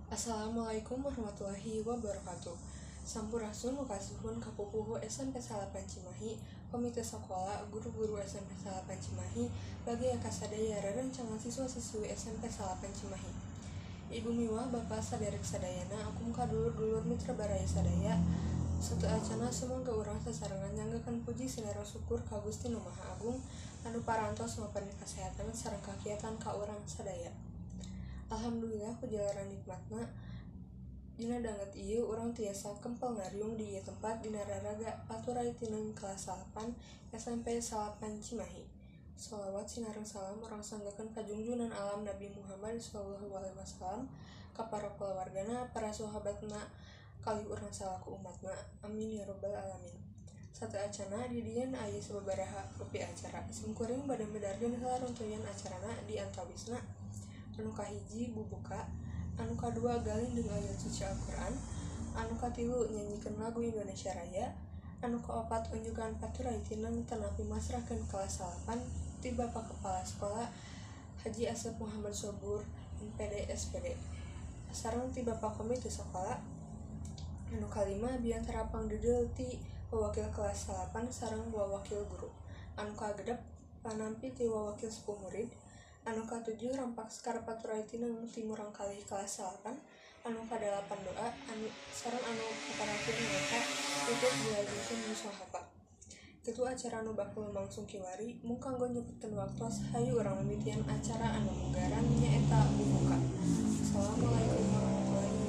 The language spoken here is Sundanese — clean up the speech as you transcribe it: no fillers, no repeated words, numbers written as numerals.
Assalamualaikum warahmatullahi wabarakatuh. Sampurasun nu kasuhun ka pupuhu SMP 9 Cimahi, komite sekolah, guru-guru SMP 9 Cimahi, bagea kasadaya rerencangan siswa-siswi SMP 9 Cimahi. Ibu miwah bapak saderek sadayana akum ka dulur-dulur mitra baraya sadaya. Sateuacana sumangga urang sasarengan nyanggakeun puji sinareng syukur ka Gusti Nu Maha Agung anu parantos mapani kasehatan sareng kakiatan ka urang sadaya. Alhamdulillah ku jalaran nikmatna dina danget ieu urang tiasa kempel ngariung di ieu tempat dina raraga paturay tineng kelas 8 SMP 9 Cimahi. Sholawat sinareng salam urang sanggakeun ka junjunan alam Nabi Muhammad sallallahu alaihi wasallam ka para kulawargana, para sahabatna, kalih urang salaku umatna. Amin ya robbal alamin. Sateuacana di dieu aya sababaraha rupi acara. Simkuring bade medarkeun heula runtuyan acarana di antawisna anu kahiji bubuka, anu kadua galih jeung ayat suci Al-Qur'an, anu katilu nyanyikeun lagu Indonesia Raya, anu kaopat unjukan paturay tineng tanapi masrahkeun kelas 8 ti Bapak Kepala Sekolah Haji Asep Muhammad Sobur MPD SPD sareng ti Bapak Komite Sekolah, anu kalima biantara pangdeudeuh ti wawakil kelas 8 sareng wawakil guru, anu kagenep panampi ti wawakil sepuh murid, anu katujuh rampak sekar paturay tineng ti murangkalih kelas 8, anu kadalapan doa, anu sareng anu katarakhir nyaeta tutup dilajengkeun musyawarah. Kitu acara anu bakal lumangsung kiwari mung kanggo nyepetkeun waktos hayu urang mimitian acara anu munggaran nyaeta bubuka. Assalamualaikum warahmatullahi.